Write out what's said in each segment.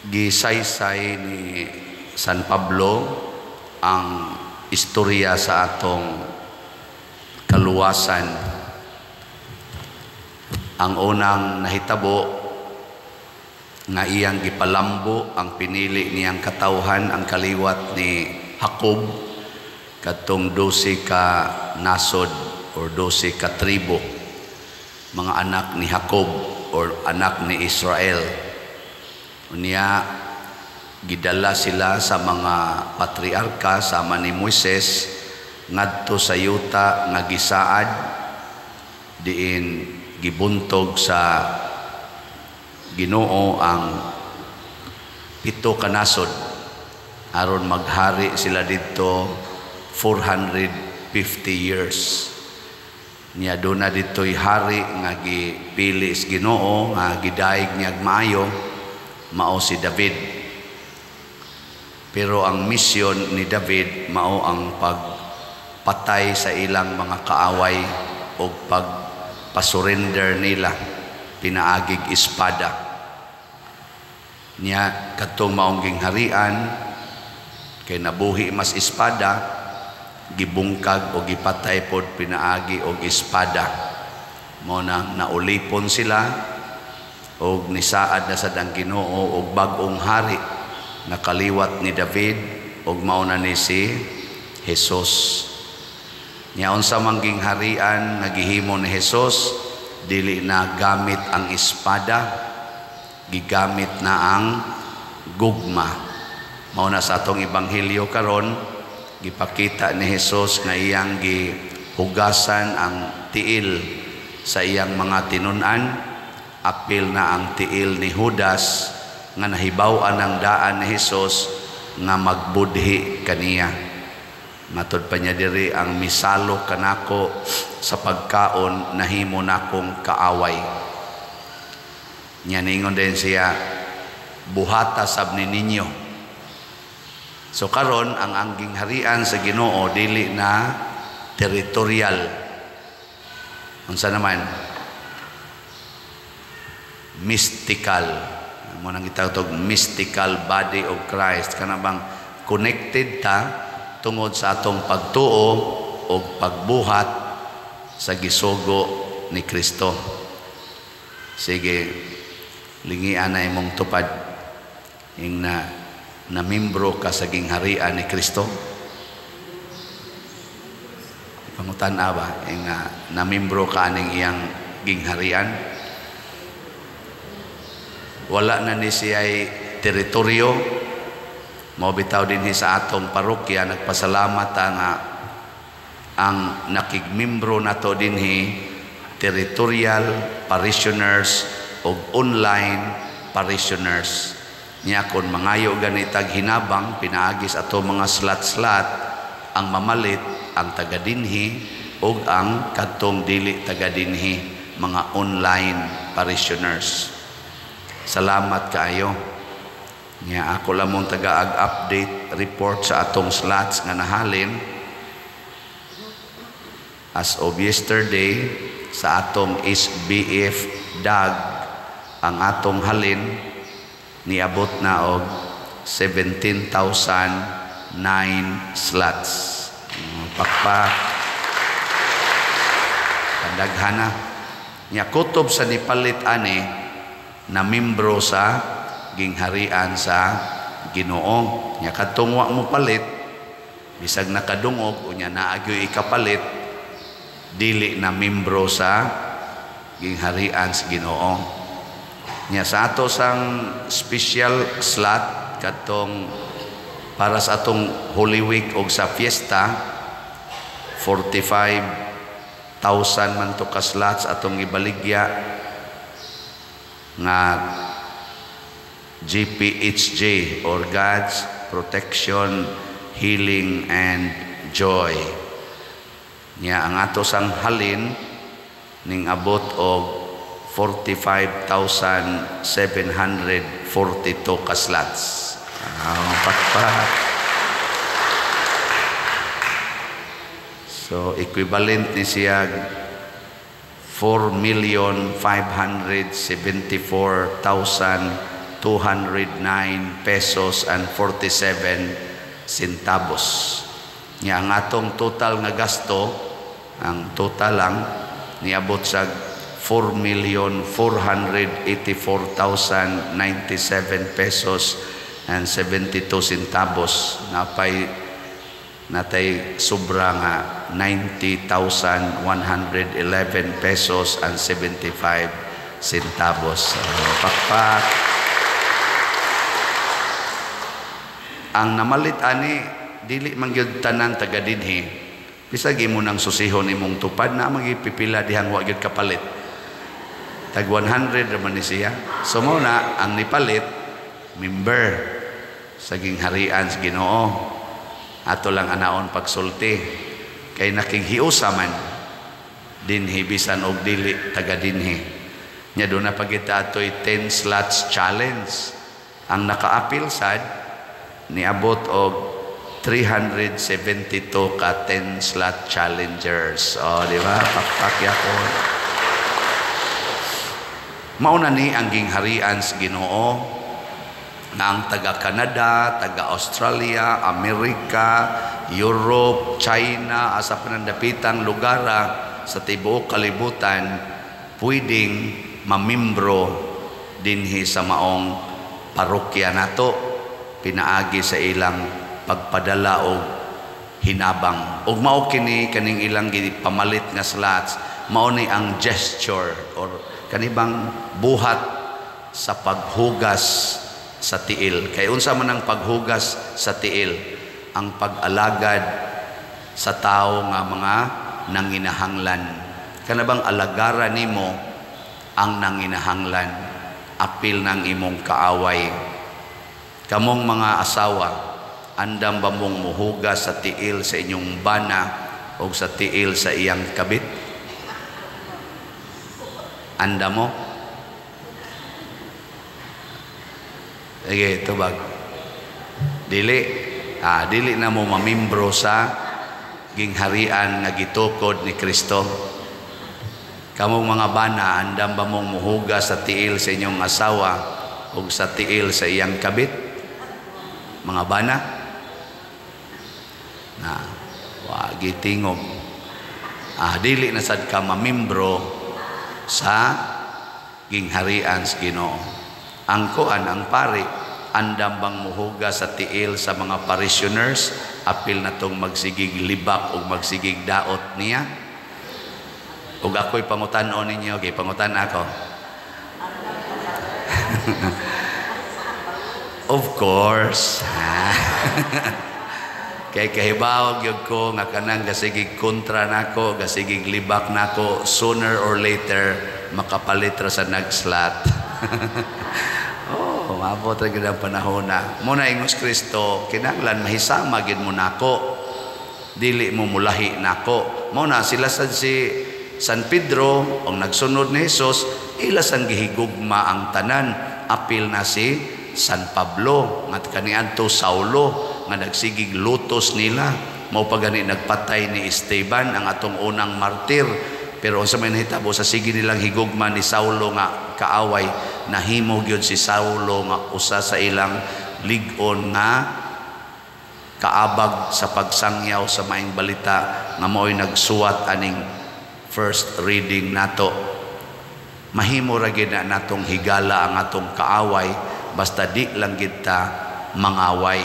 Gisaysay ni San Pablo ang istorya sa atong kaluwasan. Ang unang nahitabo nga iyang gipalambo ang pinili niyang katawhan, ang kaliwat ni Jacob, kadtong 12 ka nasod or 12 ka tribo, mga anak ni Jacob or anak ni Israel. Unya gidala sila sa mga patriarka sama ni Moises ngadto sa yuta nga gisaad, diin gibuntog sa Ginoo ang pito ka nasod aron maghari sila didto 450 years. Niya duna didto'y hari nga gipili sa Ginoo nga gidayeg niya maayo, mao si David. Pero ang misyon ni David mao ang pagpatay sa ilang mga kaaway o pagpasurrender nila pinaagig espada. Niya kadtong maong gingharian kay nabuhi mas espada, gibungkag o gipatay pod pinaagi og espada. Mao na naulipon sila og nisaad na sad ang Ginoo og bag-ong hari nga kaliwat ni David og mao na ni si Jesus. Nya unsa man gingharian nga gihimo ni Jesus, dili na gamit ang espada, gigamit na ang gugma. Mao na sa atong ebanghelyo karon, gipakita ni Jesus nga iyang gihugasan ang tiil sa iyang mga tinun-an, apil na ang tiil ni Judas nga nahibaw-an ang daan ni Jesus nga magbudhi kaniya. Matod pa niya diri, "Ang misalo kanako sa pagkaon nahimo nakong kaaway." Nya ningon din siya, "Buhata sab ni ninyo." So karon ang gingharian sa Ginoo dili na territorial. Unsa naman? Mystical. Mao nang gitawag mystical body of Christ, kana bang connected ta tungod sa atong pagtuo o pagbuhat sa gisugo ni Kristo. Sige, lingian na imong tupad. Ing na namimbro ka sa gingharian ni Kristo. Pangutan-a ba? Ing na namimbro ka aning iyang gingharian. Wala na ni siya'y teritoryo. Mao bitaw dinhi sa atong parokya, nagpasalamat ta nga ang nakigmimbro nato dinhi, territorial parishioners o online parishioners. Nya kon mangayo gani tag hinabang pinaagi sa ato mga slot-slot, ang mamalit ang taga dinhi ug ang kadtong dili taga dinhi, mga online parishioners. Salamat kaayo. Nya ako lamang taga update report sa atong slots nga nahalin. As of yesterday, sa atong SBF DAG, ang atong halin niabot na og 17,009 slots. Pakpak. Kadaghana. Nya kutob sa nipalit ani na membro sa gingharian sa Ginoo. Nya kadtong wa mo palit, bisag nakadungog unya naa gyoy ikapalit, dili na membro sa gingharian sa Ginoo. Nya sa ato sang special slot kadtong para sa atong Holy Week og sa fiesta, 45,000 man to ka slots atong ibaligya nga GPHJ or God's Protection, Healing and Joy. Nya ang ato sang halin ning abot og 45,742 ka slots. Pakpak. So equivalent ni siya 4,574,000 209 pesos and 47 centavos. Nya ang atong total nga gasto, ang total lang niabot sa 4,484,097 pesos and 72 centavos. Napay natay sobra nga 90,111 pesos and 75 centavos. Pakpak. Ang namalit ani dili man gyud tanan taga dinhi. Bisag imo nang susihon imong tupad na magipipila dihang wa gyud kapalit. Tag 100 ra man ni siya. So mo na ang nipalit member sa gingharian sa Ginoo. Ato lang anaon pagsulti kay nakighiusa man dinhi bisan og dili taga dinhi. Nya do na pagita atoy 10 slots challenge. Ang nakaapil sad niabot og 372 ka 10 slot challengers. O, di ba? Pakpak yakon. Mauna ni ang gingharian sa Ginoo na ang taga Canada, taga Australia, Amerika, Europe, China, asa pa ng dapitang lugara sa tibuok kalibutan, pwedeng mamimbro dinhi sa maong parokya nato pinaagi sa ilang pagpadala og hinabang. Ug mao kini kaning ilang gipamalit nga slots, mao ni ang gesture or kanibang buhat sa paghugas sa tiil. Kay unsa man ang paghugas sa tiil? Ang pag-alagad sa tao nga mga nanginahanglan. Kanabang alagaran nimo ang nanginahanglan, apil ng imong kaaway. Kamong mga asawa, andam ba mong muhugas sa tiil sa inyong bana o sa tiil sa iyang kabit? Andam mo? Sige, tubag. Dili. Dili na mo mamimbro sa gingharian nga gitukod ni Kristo. Kamong mga bana, andam ba mong muhugas sa tiil sa inyong asawa o sa tiil sa iyang kabit? Mga bana? Na, wagi tingog. Dili na sad ka mamimbro sa gingharian sa Ginoo. Ang kuan, ang pari, andam bang muhuga sa tiil sa mga parishioners, apil na tong magsigig libak o magsigig daot niya? Ug ako'y pangutan-on ninyo, okay, pangutan ako. Of course. Kay kahibaw gyud ko nga kanang gasigig kontra nako, gasigig libak nako, sooner or later makapalit ra sa nagslot. Oh, maabot ra gyud ang panahon na. Muna ingos Kristo, kinahanglan mahisama gyud mo nako. Dili mo mulahi nako. Muna sila sad si San Pedro ang nagsunod ni Jesus, ila sang gihigugma ang tanan, apil na si San Pablo nga kaniadto Saulo nga nagsigig lutos nila, mao pa gani nagpatay ni Esteban ang atong unang martir. Pero unsa may nahitabo sa sige nilang higugma ni Saulo nga kaaway, nahimo gyud si Saulo nga usa sa ilang lig-on nga kaabag sa pagsangyaw sa maayong balita nga mao'y nagsuwat aning first reading nato. Mahimo ra gyud na natong higala ang atong kaaway basta di lang gid ta mangaway,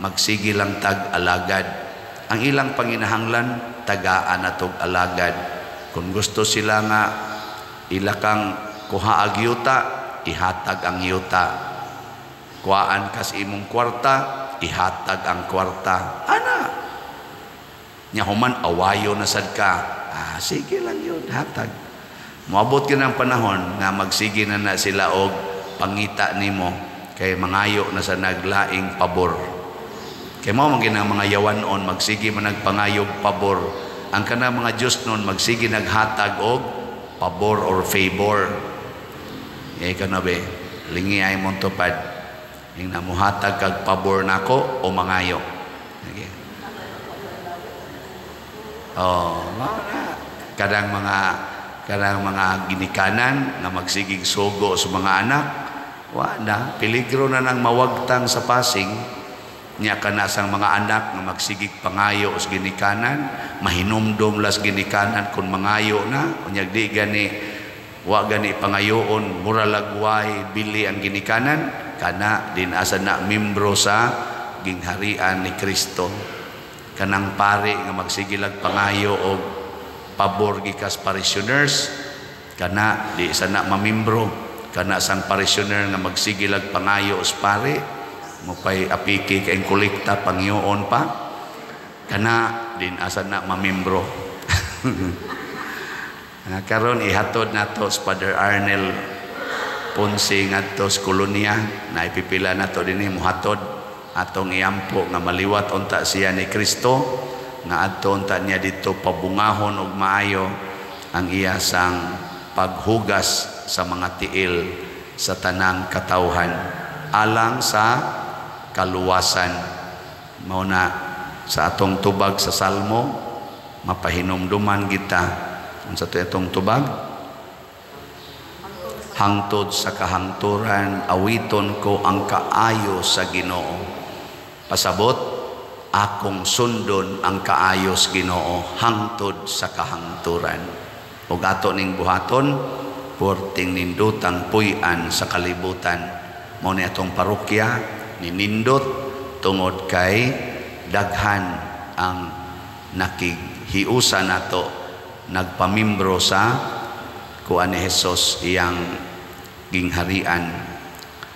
magsige lang tag alagad. Ang ilang panginahanglan tagaan natog alagad. Kung gusto sila nga ila kang kuhaag yuta, ihatag ang yuta. Kuhaan kas imong kwarta, ihatag ang kwarta. Ana nya human awayo na sad ka, sige lang yun, hatag. Moabot gyud ang panahon nga magsige na na sila og pangita nimo kay mangayo na sa naglaing pabor. Kay mao man gyud ang mga yawanon magsige man nagpangayog pabor. Ang kana mga Dios nun magsige naghatag og pabor or favor. Eh kanabe, lingi ay mong tupad. Ing namuhatag kag pabor nako o mangayo. Okay. Oh, mao na. Kadang mga ginikanan nga magsigig sugo sa mga anak, Wa na, peligro na nang mawagtang sa pasing. Nya kana sang mga anak nga magsigig pangayo sa ginikanan, mahinumdom las ginikanan kung mangayo na, unyag di gani, wa gani pangayoon, mura lagway bili ang ginikanan, kana din asa na membro sa gingharian ni Kristo. Kanang pare nga magsigilag pangayo og pabor gikas parishioners, kana di sa na mamimbro. Kana sang parishioner nga magsigilag pangayo os pare, mupay apiki kay kolekta pangyoon pa, kana din asa na mamimbro. Karon ihatod nato sa Father Arnel Ponce ngadto sa kolonya na ipipila nato dinhi, muhatod atong iampo nga maliwat unta siya ni Kristo, nga adto unta niya didto pabungahon og maayo ang iya sang paghugas sa mga tiil sa tanang katawhan alang sa kaluwasan. Mao na sa atong tubag sa Salmo, mapahinumduman kita unsa to atong tubag: "Hangtod sa kahangturan awiton ko ang kaayo sa Ginoo." Pasabot, akong sundon ang kaayo sa Ginoo hangtod sa kahangturan. Ug ato ning buhaton, porting nindutang puy-an sa kalibutan. Mao ni atong parokya ninindot tungod kay daghan ang nakighiusa nato, nagpamimbro sa kuan ni Jesus, iyang gingharian.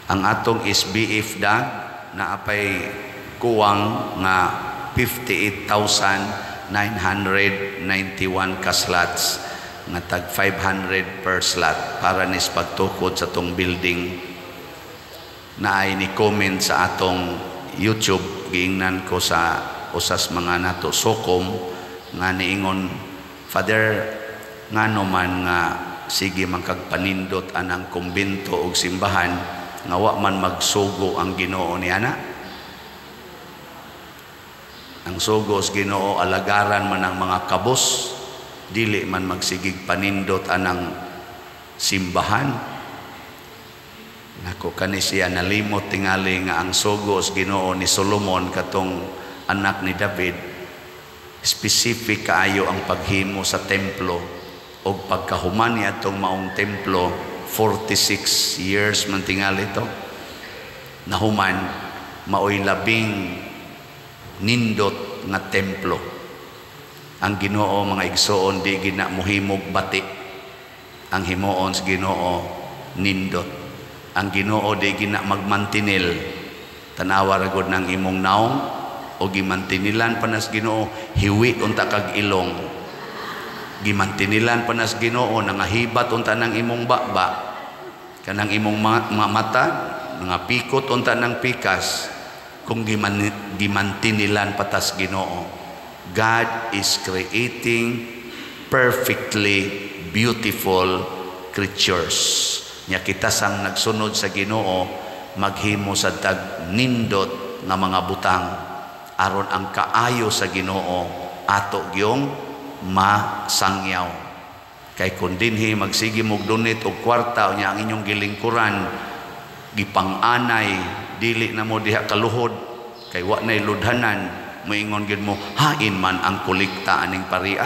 Ang atong SBF dag naapay kuwang nga 58,991 ka slots nga tag 500 per slot para nis pagtukod sa tong building. Na ay ni comment sa atong YouTube, giingnan ko sa usas mga nato sokom nga niingon, "Father, ngano man nga sige man kag panindot anang kumbento og simbahan nga wa man magsugo ang Ginoo niana? Ang sugo sa Ginoo, alagaran man ang mga kabos, dili man magsigig panindot anang simbahan." Nako, kani siya nalimot tingali nga ang sugo sa Ginoo ni Solomon, katong anak ni David, specific kaayo ang paghimo sa templo, og pagkahuman ni atong maong templo, 46 years man tingali to nahuman, maoy labing nindot nga templo. Ang Ginoo, mga igsoon, di gina mohimog bati. Ang himuon sa Ginoo, nindot. Ang Ginoo di gina magmantinil. Tanawa ra gud ng imong naong o gimantinilan pa nas Ginoo, hiwi unta kag ilong. Gimantinilan pa nas Ginoo, nangahibat unta ng imong baba, kanang imong mata nangapikot unta ng pikas kung gimantinilan patas Ginoo. God is creating perfectly beautiful creatures. Nya kita sang nagsunod sa Ginoo, maghimo sa tag nindot nga mga butang aron ang kaayo sa Ginoo ato gyung masangyaw. Kay kun dinhi magsige mog donate og kwarta, unya ang inyong gilingkuran gipang-anay, dili na mo diha kaluhod kay wa nay ludhanan, moingon gyud mo, "Hain man ang kolekta aning paria."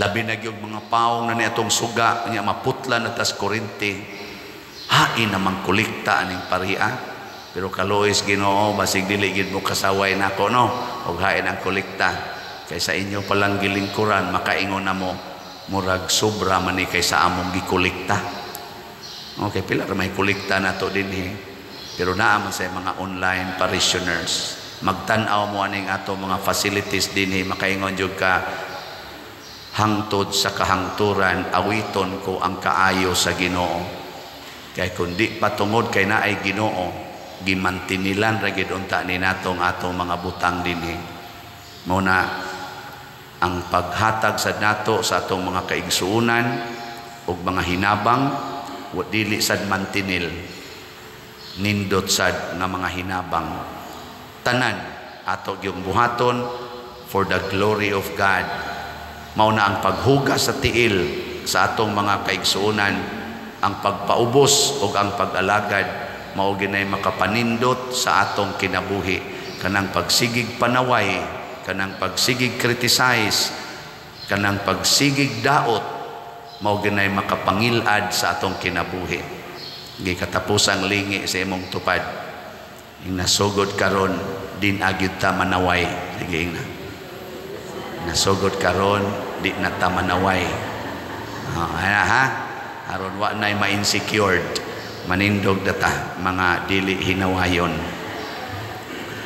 Labi na gyud mga paong na ni atong suga, unya maputla na tas kuryente, "Hain namang kolekta aning paria." Pero kaluoy Ginoo, basig dili gyud mo kasaway nako, no, og hain ang kolekta, kay sa inyo palang gilingkuran, makaingon na mo, "Murag sobra man ni kaysa among gikolekta." Okay, pila ra may kolekta nato dinhi, pero naa man sa mga online parishioners. Magtan-aw mo aning ato mga facilities dinhi, makaingon jud ka, "Hangtod sa kahangturan awiton ko ang kaayo sa Ginoo." Kay kun di patungod kay naay Ginoo, gimantinilan ra gid unta ni natong atong mga butang dinhi. Mao na ang paghatag sa nato sa atong mga kaigsuonan ug mga hinabang, wa dili sad mantinil, nindot sad nga mga hinabang. Tanan ato gyung buhaton for the glory of God. Mao na ang paghugas sa tiil sa atong mga kaigsuonan. Ang pagpaubos ug ang pag-alagad mao ginay makapanindot sa atong kinabuhi. Kanang pagsigig panaway, kanang pagsigig criticize, kanang pagsigig daot, mao ginay makapangilad sa atong kinabuhi. Gikatapusang lingi sa imong tupad. Ing nasugod karon, di na gyud ta manaway. Sige, ingna. Nasugod karon, di na ta manaway. Oh, ha? Aron wa na'y ma-insecured. Manindog data mga dili hinawayon.